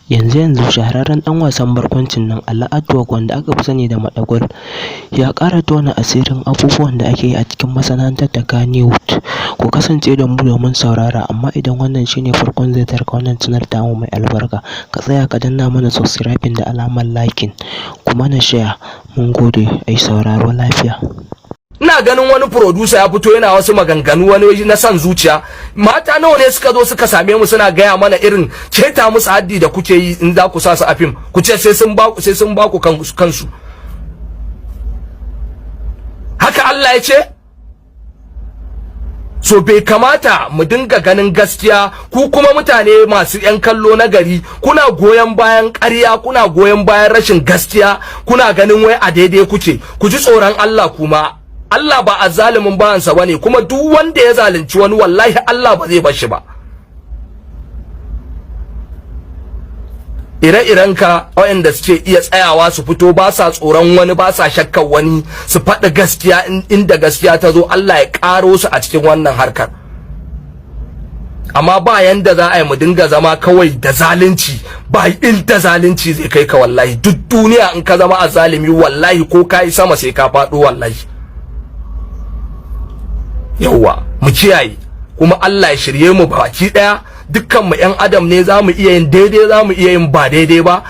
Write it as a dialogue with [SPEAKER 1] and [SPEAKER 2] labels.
[SPEAKER 1] Yanzu-yanzu shahararren ɗan wasan barkwancin nan Ali Artwork, wanda aka fi sani da Madagwal, ya ƙara tona asirin abubuwan da ake yi a cikin masana'antar ta Kannywood. Ku kasance da mu domin saurara, amma idan wannan shine farkon ziyartarka wannan channel tamu mai albarka, ka tsaya ka danna mana subscribing da alamar liking, ku mana share. Mun gode, ai sauraro lafiya.
[SPEAKER 2] Ina ganin wani producer ya fito yana wasu maganganu wani na son zuciya. Mata nawa ne suka zo suka same mu suna gaya mana irin keta musu haddi da kuke yi in za ku sa su a fim, ku ce sai sun ba ku kansu. Haka Allah ya ce? So bai kamata mu dinga ganin gaskiya, ku kuma mutane masu yan kallo na gari kuna goyon bayan ƙarya, kuna goyon bayan rashin gaskiya, kuna ganin wai a daidai kuke. Ku ji tsoron Allah. Kuma Allah ba azzalumin bawansa bane, kuma duk wanda ya zalunci wani, wallahi Allah ba zai bar shi ba. Ire-iren ka waɗanda suke iya tsayawa su fito, ba sa tsoron wani, ba sa shakkar wani, su faɗi gaskiya inda gaskiya ta zo, Allah ya ƙaro su a cikin wannan harkar. Amma ba yanda za a yi mu dinga zama kawai da zalunci. Ba inda zalunci zai kai ka, wallahi. Duk duniya in ka zama azzalimi, wallahi ko ka yi sama sai ka faɗo, wallahi. Yauwa, mu kiyaye, kuma Allah ya shirye mu baki daya. Dukkan mu yan adam ne, za mu iya yin daidai, za mu iya yin ba daidai ba.